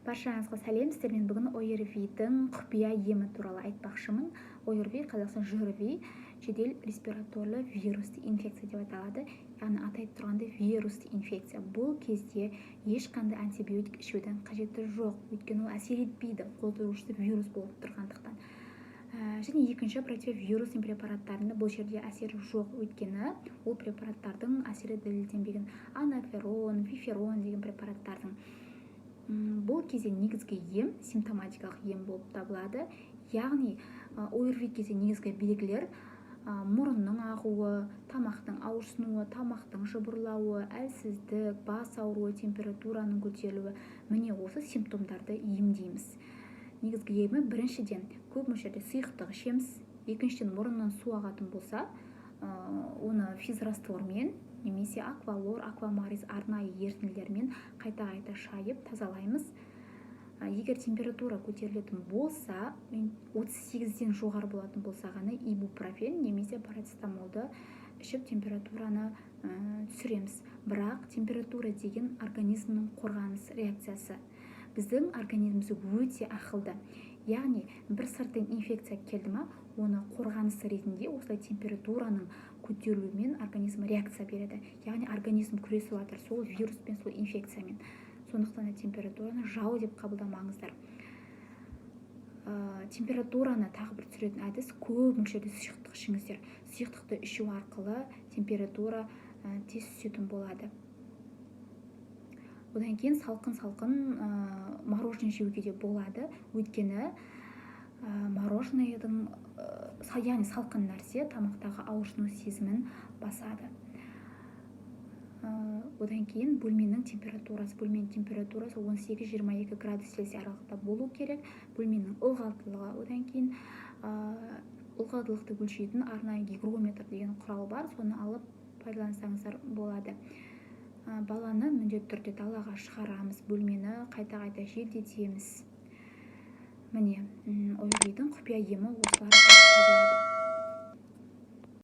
Баршаңызға сәлем! Сіздермен бүгін ОРВИ-дің құпия емі туралы айтпақшымын. ОРВИ, қазақша ЖРВИ, жедел респираторлы вирусты инфекция деп аталады, яғни аты айтып тұрғандай, вирусты инфекция. Бұл кезде ешқандай антибиотик ішудің қажеті жоқ, өйткені ол әсер етпейді, қоздырушысы вирус болып тұрғандықтан. Және екінші, противовирусный препараттардың бұл жерде әсері жоқ, өйткені ол препараттардың әсері дәлелденбеген, анаферон, виферон деген препараттардың. Бұл кезде негізгі ем симптоматикалық ем болып табылады, яғни ОРВИ кезде негізгі белгілер: мұрынның ағуы, тамақтың ауырсынуы, тамақтың жыбырлауы, әлсіздік, бас ауруы, температураның көтерілуі. Міне, осы симптомдарды емдейміз. Негізгі емі: біріншіден, көп мөлшерде сұйықтық ішеміз, екіншіден, мұрыннан су ағатын болса, оны физраствормен немесе Аквалор, Аквамарис арнайы ерітінділермен қайта қайта шайып тазалаймыз. Егер температура көтерілетін болса, 38-ден жоғары болатын болса ғана, ибупрофен немесе парацетамолды ішіп, температураны түсіреміз. Бірақ температура деген организмнің қорғаныс реакциясы. Біздің организміміз өте ақылды, яғни бір сырттан инфекция келді ма, оны қорғаныс ретінде осылай температураның көтерілуімен организм реакция береді, яғни организм күресіп жатыр сол вируспен, сол инфекциямен. Сондықтан да температураны жау деп қабылдамаңыздар. Температураны тағы бір түсіретін әдіс: көп мөлшерде сұйықтық ішіңіздер. Сұйықтықты ішу арқылы температура тез түсетін болады. Одан кейін салқын салқын мороженое жеуге де болады, өйткені мороженыйдың, яғни салқын нәрсе тамақтағы ауырсыну сезімін басады. Одан кейін бөлменің температурасы. Бөлменің температурасы 18-22 градус Цельсия аралығында болу керек. Бөлменің ылғалдылығы. Одан кейін ылғалдылықты өлшейтін арнайы гигрометр деген құрал бар, соны алып пайдалансаңыздар болады. Баланы міндетті түрде далаға шығарамыз, бөлмені қайта қайта желдетеміз. Міне, ОРВИ-дің құпия емі осылар болып табылады.